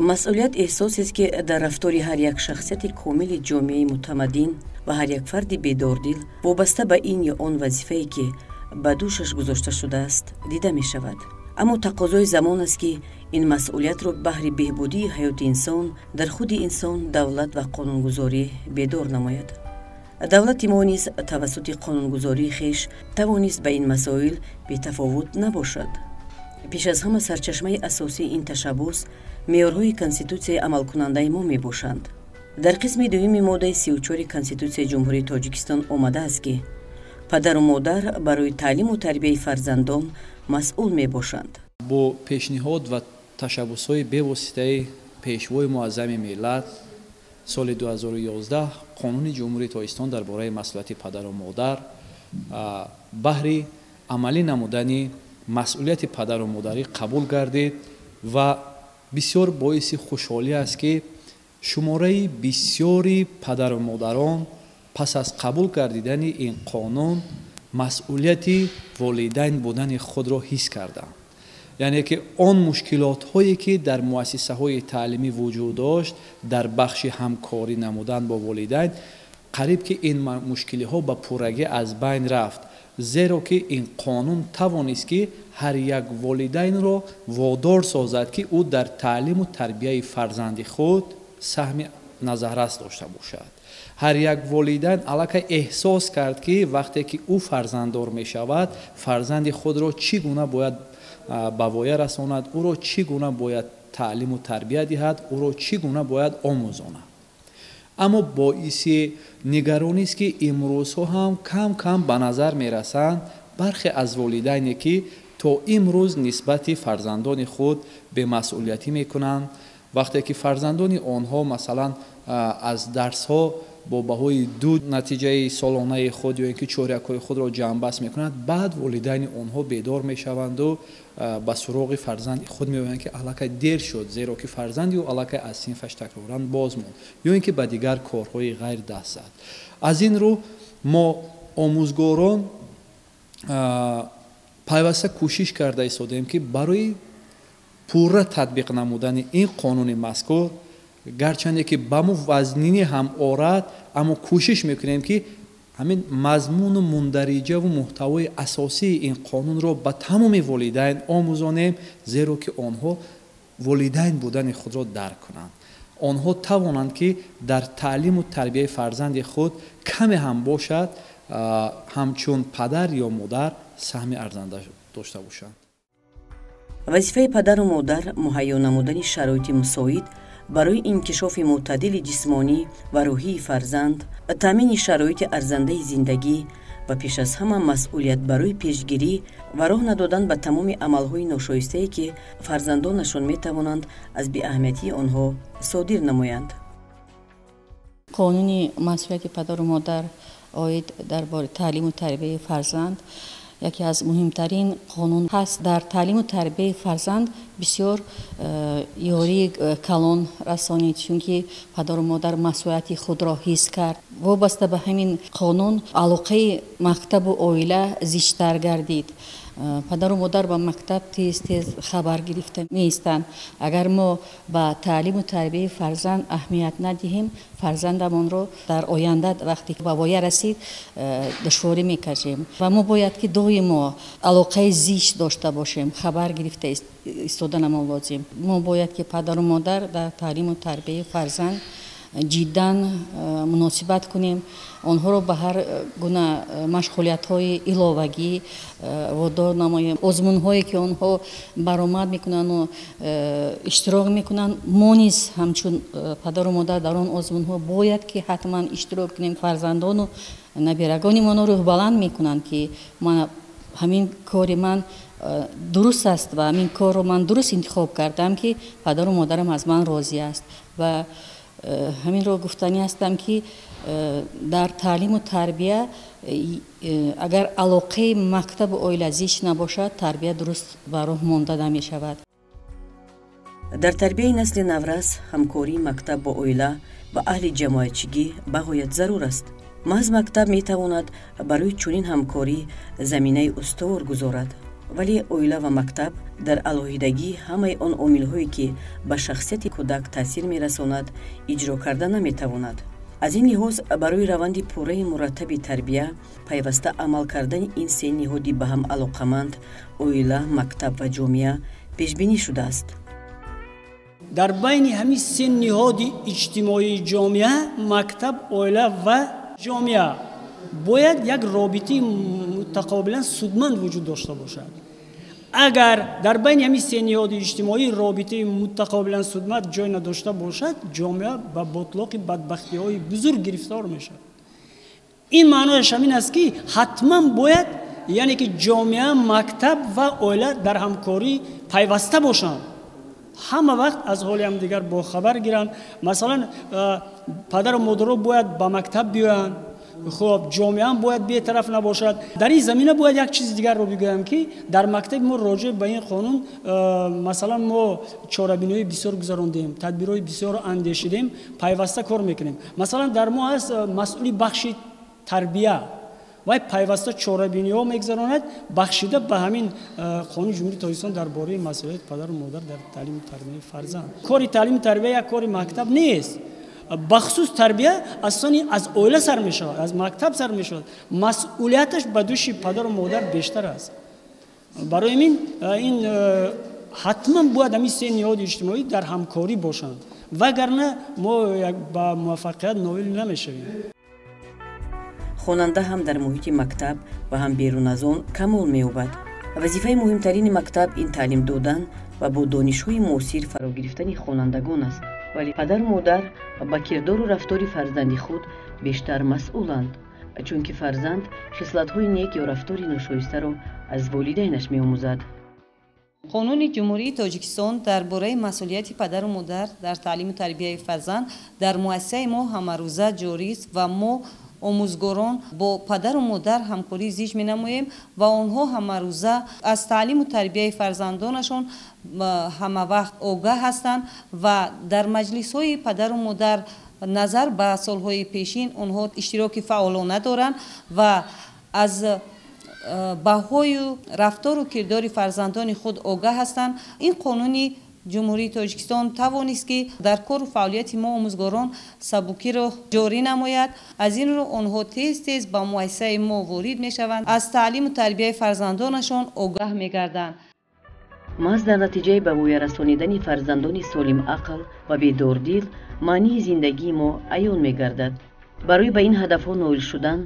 Масъулият эҳсосест, ки дар рафтори ҳар як шахсияти комили ҷомеаи мутамаддин ва ҳар як фарди бедордил вобаста ба ин ё он вазифае, ки ба дӯшаш гузошта шудааст, дида мешавад. Аммо тақозои замон аст, ки ин масъулиятро баҳри беҳбудии ҳаёти инсон дар худи инсон, давлат ва қонунгузорӣ бедор намояд. Давлати мо низ тавассути қонунгузории хеш тавонист ба ин масоил бетафовут набошад. Пеш аз ҳама, сарчашмаи асосии ин ташаббус меъёрҳои Конститутсияи амалкунандаи мо мебошанд. Дар қисми дуюми моддаи 34-и Конститутсияи Ҷумҳурии Тоҷикистон омадааст, ки падару модар барои таълиму тарбияи фарзандон масъул мебошанд. Бо пешниҳод ва ташаббусҳои бевоситаи Пешвои Муаззами миллат соли 2011 Қонуни Ҷумҳурии Тоҷикистон дар бораи масъулияти падару модар баҳри амалӣ намудани масъулияти падару модарӣ қабул гардид ва бисёр боиси хушҳолӣ аст, ки шумораи бисёри падару модарон пас аз қабул гардидани ин қонун масъулияти волидайн будани худро ҳис карданд. Яъне ки он мушкилотҳое, ки дар муассисаҳои таълимӣ вуҷуд дошт дар бахши ҳамкорӣ намудан бо волидайн, қариб ки ин мушкилиҳо ба пуррагӣ аз байн рафт, зеро ки ин қонун тавонист, ки ҳар як волидайнро водор созад, ки ӯ дар таълиму тарбияи фарзанди худ саҳми назаррас дошта бошад. Ҳар як волидайн аллакай эҳсос кард, ки вақте ки ӯ фарзанддор мешавад, фарзанди худро чӣ гуна бояд ба воя расонад, ӯро чӣ гуна бояд таълиму тарбия диҳад, ӯро чӣ гуна бояд омӯзонад. Аммо боиси нигаронист, ки имрӯзҳо ҳам кам кам ба назар мерасанд бархе аз волидайне, ки то имрӯз нисбати фарзандони худ бемасъулиятӣ мекунанд. Вақте ки фарзандони онҳо, масалан, аз дарсҳо бо баҳои 2 натиҷаи солонаи худ ё ин ки чорякҳои худро ҷамъбаст мекунанд, баъд волидайни онҳо бедор мешаванду ба суроғи фарзанди худ меоянд, ки аллакай дер шуд, зеро ки фарзанди ӯ аллакай аз синфаш такроран боз монд ё ин ки ба дигар корҳои ғайр даст зад. Аз ин рӯ мо, омӯзгорон, пайваста кӯшиш карда истодаем, ки барои пурра татбиқ намудани ин қонуни мазкур, гарчанде ки ба мо вазнинӣ ҳам орад, аммо кӯшиш мекунем, ки ҳамин мазмуну мундариҷаву муҳтавои асосии ин қонунро ба тамоми волидайн омӯзонем, зеро ки онҳо волидайн будани худро дарк кунанд, онҳо тавонанд, ки дар таълиму тарбияи фарзанди худ каме ҳам бошад, ҳамчун падар ё модар саҳми арзанда дошта бошанд. Вазифаи падару модар муҳайё намудани шароити мусоид барои инкишофи мӯътадили ҷисмонӣ ва рӯҳии фарзанд, таъмини шароити арзандаи зиндагӣ ва пеш аз ҳама масъулият барои пешгирӣ ва роҳ надодан ба тамоми амалҳои ношоистае, ки фарзандонашон метавонанд аз беаҳамиятии онҳо содир намоянд. Қонуни масъулияти падару модар оид дар бораи таълиму тарбияи фарзанд яке аз муҳимтарин қонун ҳаст. Дар таълиму тарбияи фарзанд бисёр ёрии калон расонид, чунки падару модар масъулияти худро ҳис кард. Вобаста ба ҳамин қонун алоқаи мактабу оила зичтар гардид. Падару модар ба мактаб тез тез хабар гирифта меистанд. Агар мо ба таълиму тарбияи фарзанд аҳамият надиҳем, фарзандамонро дар оянда, вақте ба воя расид, душворӣ мекашем ва мо бояд, ки доимо алоқаи зич дошта бошем, хабар гирифта истоданамон лозим. Мо бояд, ки падару модар дар таълиму тарбияи фарзанд ҷиддан муносибат кунем, онҳоро ба ҳар гуна машғулиятҳои иловагӣ водор намоем. Озмунҳое, ки онҳо баромад мекунанду иштирок мекунанд, мо низ ҳамчун падару модар дар он озмунҳо бояд, ки ҳатман иштирок кунем. Фарзандону набирагони моно рӯҳбаланд мекунанд, ки ҳамин кори ман дуруст аст ва ҳамин корро ман дуруст интихоб кардам, ки падару модарам аз ман розӣ аст. Ва ҳаминро гуфтанӣ ҳастам, ки дар таълиму тарбия агар алоқаи мактабу оила зич набошад, тарбия дуруст ба роҳ монда намешавад. Дар тарбияи насли наврас ҳамкории мактаб бо оила ва аҳли ҷамоатчигӣ бағоят зарур аст. Маҳз мактаб метавонад барои чунин ҳамкорӣ заминаи устувор гузорад. Вале оила ва мактаб дар алоҳидагӣ ҳамаи он омилҳое, ки ба шахсияти кӯдак таъсир мерасонад, иҷро карда наметавонад. Аз ин лиҳоз, барои раванди пурраи мураттаби тарбия пайваста амал кардани ин се ниҳоди ба ҳам алоқаманд — оила, мактаб ва ҷомеа — пешбинӣ шудааст. Дар байни ҳамин се ниҳоди иҷтимоии ҷомеа, мактаб, оила ва ҷомеа, бояд як робитаи мутақобилан судманд вуҷуд дошта бошад. Агар дар байни ҳамин се ниҳоди иҷтимоӣ робитаи мутақобилан судманд ҷой надошта бошад, ҷомеа ба ботлоқи бадбахтиҳои бузург гирифтор мешавад. Ин маънояш ҳамин аст, ки ҳатман бояд, яъне ки ҷомеа, мактаб ва оила дар ҳамкорӣ пайваста бошанд, ҳама вақт аз ҳоли ҳамдигар бохабар гиранд. Масалан, падару модаро бояд ба мактаб биёянд. Хуб, ҷомеаам бояд бетараф набошад. Дар ин замина бояд як чизи дигарро бигӯям, ки дар мактаби мо роҷеъ ба ин қонун, масалан, мо чорабиниҳои бисёр гузарондем, тадбирҳои бисёр андешидем, пайваста кор мекунем. Масалан, дар мо ҳаст масъули бахши тарбия, вай пайваста чорабиниҳо мегузаронад, бахшида ба ҳамин Қонуни Ҷумҳурии Тоҷикистон дар бораи масъулияти падару модар дар таълиму тарбияи фарзанд. Кори таълиму тарбия як кори мактаб нест. Бахусус тарбия асосан аз оила сар мешавад, аз мактаб сар мешавад. Масъулияташ ба дӯши падару модар бештар аст. Барои ин ин ҳатман бояд ҳамин се ниҳоди иҷтимоӣ дар ҳамкорӣ бошанд, вагарна мо ба муваффақият ноил намешавем. Хонанда ҳам дар муҳити мактаб ва ҳам берун аз он камол меёбад. Вазифаи муҳимтарини мактаб ин таълим додан ва бо донишҳои муосир фаро гирифтани хонандагон аст, вале падару модар ба кирдору рафтори фарзанди худ бештар масъуланд, чунки фарзанд хислатҳои нек ё рафтори ношоистаро аз волидайнаш меомӯзад. Қонуни Ҷумҳурии Тоҷикистон дар бораи масъулияти падару модар дар таълиму тарбияи фарзанд дар муассисаи мо ҳамарӯза ҷорист ва мо, омӯзгорон, бо падару модар ҳамкорӣ зич менамоем ва онҳо ҳамарӯза аз таълиму тарбияи фарзандонашон ҳамавақт огаҳ ҳастанд ва дар маҷлисҳои падару модар назар ба солҳои пешин онҳо иштироки фаъолона доранд ва аз баҳою рафтору кирдори фарзандони худ огаҳ ҳастанд. Ин Қонуни Ҷумҳурии Тоҷикистон тавонист, ки дар кору фаъолияти мо, омӯзгорон, сабукиро ҷорӣ намояд. Аз ин рӯ онҳо тез тез ба муассисаи мо ворид мешаванд, аз таълиму тарбияи фарзандонашон огаҳ мегарданд. Маҳз дар натиҷаи ба воя расонидани фарзандони солимақл ва бедордил маънии зиндагии мо аён мегардад. Барои ба ин ҳадафҳо ноил шудан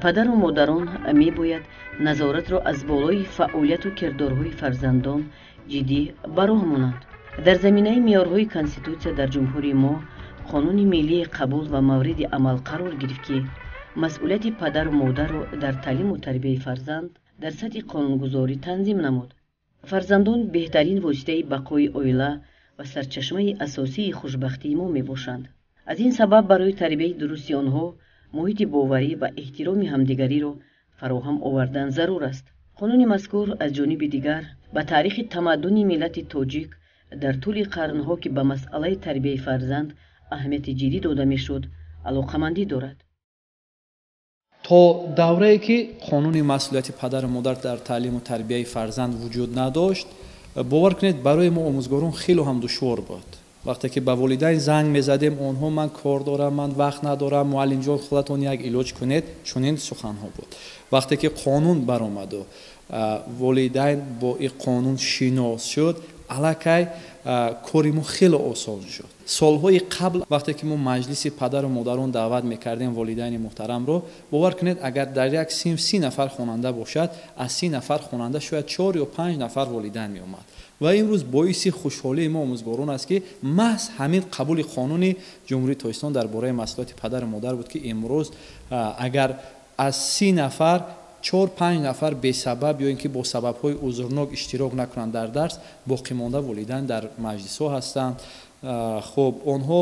падару модарон мебояд назоратро аз болои фаъолияту кирдорҳои фарзандон ҷиддӣ ба роҳ монанд. Дар заминаи меъёрҳои Конститутсия дар ҷумҳурии мо қонуни миллие қабул ва мавриди амал қарор гирифт, ки масъулияти падару модарро дар таълиму тарбияи фарзанд дар сатҳи қонунгузорӣ танзим намуд. Фарзандон беҳтарин воситаи бақои оила ва сарчашмаи асосии хушбахтии мо мебошанд. Аз ин сабаб барои тарбияи дурусти онҳо муҳити боварӣ ва эҳтироми ҳамдигариро фароҳам овардан зарур аст. Қонуни мазкур, аз ҷониби дигар, ба таърихи тамаддуни миллати тоҷик дар тӯли қарнҳо, ки ба масъалаи тарбияи фарзанд аҳамияти ҷиддӣ дода мешуд, алоқамандӣ дорад. То даврае ки қонуни масъулияти падару модар дар таълиму тарбияи фарзанд вуҷуд надошт, бовар кунед, барои мо, омӯзгорон, хеле ҳам душвор буд. Вақте ки ба волидайн занг мезадем, онҳо: «Ман кор дорам, ман вақт надорам, муаллимҷон, худатон як илоҷ кунед», чунин суханҳо буд. Вақте ки қонун баромаду волидайн бо ин қонун шинос шуд, аллакай кори мо хеле осон шуд. Солҳои қабл, вақте ки мо маҷлиси падару модарон даъват мекардем волидайни муҳтарамро, бовар кунед, агар дар як синф 30 нафар хонанда бошад, аз 30 нафар хонанда шояд чор ё панҷ нафар волидайн меомад. Ва имрӯз боиси хушҳолии мо, омӯзгорон, аст, ки маҳз ҳамин қабули Қонуни Ҷумҳурии Тоҷикистон дар бораи масъулияти падару модар буд, ки имрӯз агар аз 30 нафар чор панҷ нафар бесабаб ё ин ки бо сабабҳои узрнок иштирок накунанд дар дарс, боқимонда волидайн дар маҷлисҳо ҳастанд. Хуб, онҳо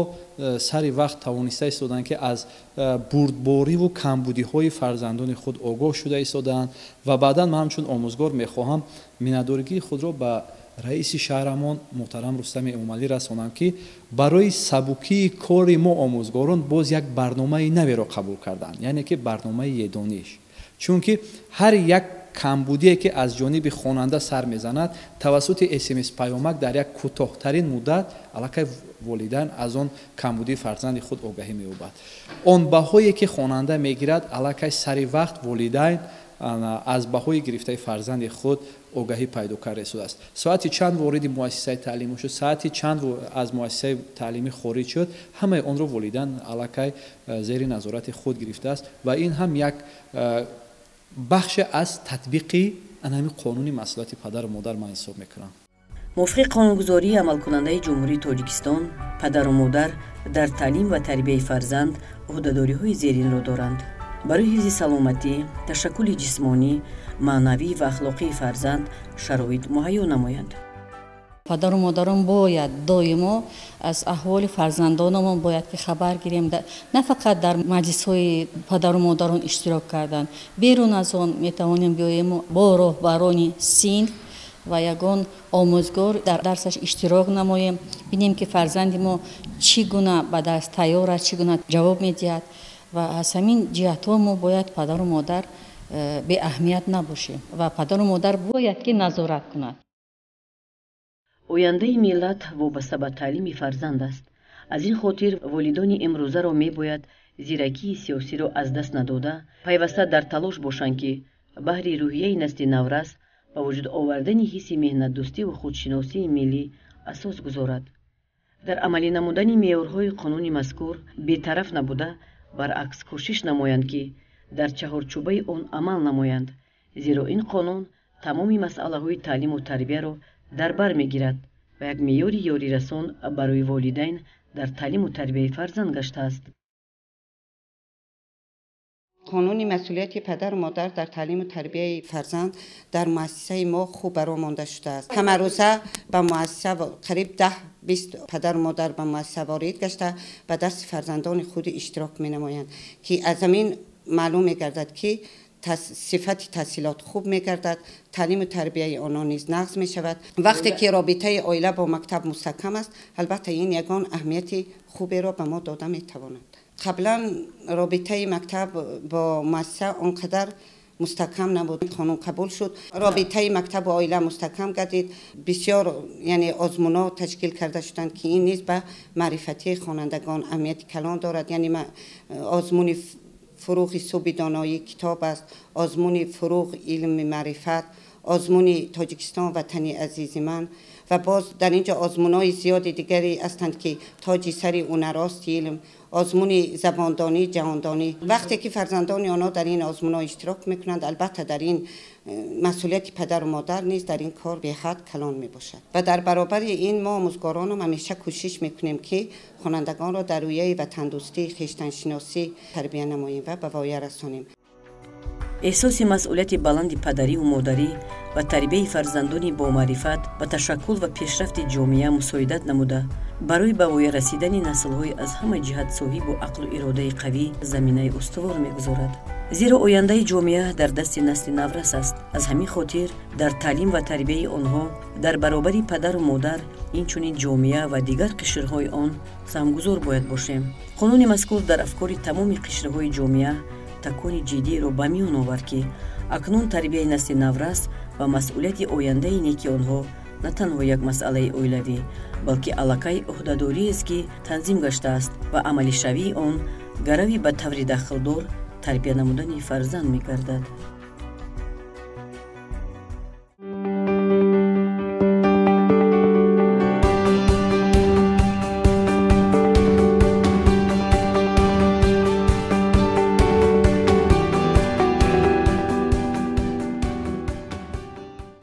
сари вақт тавониста истоданд, ки аз бурдбориву камбудиҳои фарзандони худ огоҳ шуда истодаанд. Ва баъдан ман ҳамчун омӯзгор мехоҳам миннатдоригии худро ба раиси шаҳрамон муҳтарам Рустами Эмомалӣ расонам, ки барои сабукии кори мо, омӯзгорон, боз як барномаи наверо қабул карданд, яъне ки барномаи Е-дониш, чунки ҳар як Камбудие ки аз ҷониби хонанда сар мезанад, тавассути СМС паёмак дар як кӯтоҳтарин муддат аллакай волидайн аз он камбудии фарзанди худ огаҳӣ меёбад. Он баҳое ки хонанда мегирад, аллакай сари вақт волидайн аз баҳои гирифтаи фарзанди худ огаҳӣ пайдо карда истодааст. Соати чанд вориди муассисаи таълимӣ шуд, соати чанд аз муассисаи таълимӣ хориҷ шуд, ҳамаи онро волидайн аллакай зери назорати худ гирифтааст ва ин ҳам як бахше аз татбиқи ҳамин қонуни масъулияти падару модар ман ҳисоб мекунам. Мувофиқи қонунгузории амалкунандаи Ҷумҳурии Тоҷикистон, падару модар дар таълим ва тарбияи фарзанд ӯҳдадориҳои зеринро доранд. Барои ҳифзи саломатӣ, ташаккули ҷисмонӣ, маънавӣ ва ахлоқии фарзанд шароит муҳайё намоянд. Падару модарон бояд доимо аз аҳволи фарзандонамон бояд ки хабар гирем, на фақат дар маҷлисҳои падару модарон иштирок кардан. Берун аз он метавонем биёем бо роҳбарони синф ва ягон омӯзгор дар дарсаш иштирок намоем, бинем ки фарзанди мо чӣ гуна ба дарс тайёр аст, чӣ гуна ҷавоб медиҳад. Ва аз ҳамин ҷиҳатҳо мо бояд падару модар беаҳамият набошем ва падару модар бояд ки назорат кунад. Ояндаи миллат вобаста ба таълими фарзанд аст. Аз ин хотир волидони имрӯзаро мебояд зиракии сиёсиро аз даст надода, пайваста дар талош бошанд, ки баҳри рӯҳияи насли наврас ба вуҷуд овардани ҳисси меҳнатдӯстиву худшиносии миллӣ асос гузорад. Дар амалӣ намудани меъёрҳои қонуни мазкур бетараф набуда, баръакс кӯшиш намоянд, ки дар чаҳорчӯбаи он амал намоянд, зеро ин қонун тамоми масъалаҳои таълиму тарбияро дар бар мегирад ва як меъёри ёрирасон барои волидайн дар таълиму тарбияи фарзанд гаштааст. Қонуни масъулияти падару модар дар таълиму тарбияи фарзанд дар муассисаи мо хуб баромонда шудааст. Ҳамарӯза ба муассиса қариб 10-20 падару модар ба муассиса ворид гашта, ба дарси фарзандони худ иштирок менамоянд, ки аз ҳамин маълум мегардад, ки сифати таҳсилот хуб мегардад, таълиму тарбияи онон низ нағз мешавад. Вақте ки робитаи оила бо мактаб мустаҳкам аст, албатта ин ягон аҳамияти хуберо ба мо дода метавонад. Қаблан робитаи мактаб бо муассиса он қадар мустаҳкам набуд. Қонун қабул шуд, робитаи мактабу оила мустаҳкам гардид. Бисёр, яъне, озмунҳо ташкил карда шуданд, ки ин низ ба маърифатии хонандагон аҳамияти калон дорад. Яъне озмуни фурӯғи субҳи доноӣ китоб аст, озмуни фурӯғ илми маърифат, озмуни Тоҷикистон ватани азизи ман ва боз дар ин ҷо озмунҳои зиёди дигаре ҳастанд, ки тоҷи сари ҳунарост илм, озмуни забондонӣ, ҷаҳондонӣ. Вақте ки фарзандони онҳо дар ин озмунҳо иштирок мекунанд, албатта дар ин масъулияти падару модар низ дар ин кор беҳад калон мебошад. Ва дар баробари ин мо омӯзгоронам ҳамеша кӯшиш мекунем, ки хонандагонро дар рӯяи ватандӯстӣ, хештаншиносӣ тарбия намоем ва ба воя расонем. Эҳсоси масъулияти баланди падариву модарӣ ва тарбияи фарзандони бомаърифат ба ташаккул ва пешрафти ҷомеа мусоидат намуда, барои ба воя расидани наслҳои аз ҳама ҷиҳат соҳибу ақлу иродаи қавӣ заминаи устувор мегузорад. Зеро ояндаи ҷомеа дар дасти насли наврас аст. Аз ҳамин хотир дар таълим ва тарбияи онҳо дар баробари падару модар инчунин ҷомеа ва дигар қишрҳои он саҳмгузор бояд бошем. Қонуни мазкур дар афкори тамоми қишрҳои ҷомеа такони ҷиддиеро ба миён овард, ки акнун тарбияи насли наврас ва масъулияти ояндаи неки онҳо на танҳо як масъалаи оилавӣ, балки аллакай ӯҳдадориест, ки танзим гаштааст ва амалишавии он гарави ба таври дахлдор тарбия намудани фарзанд мегардад.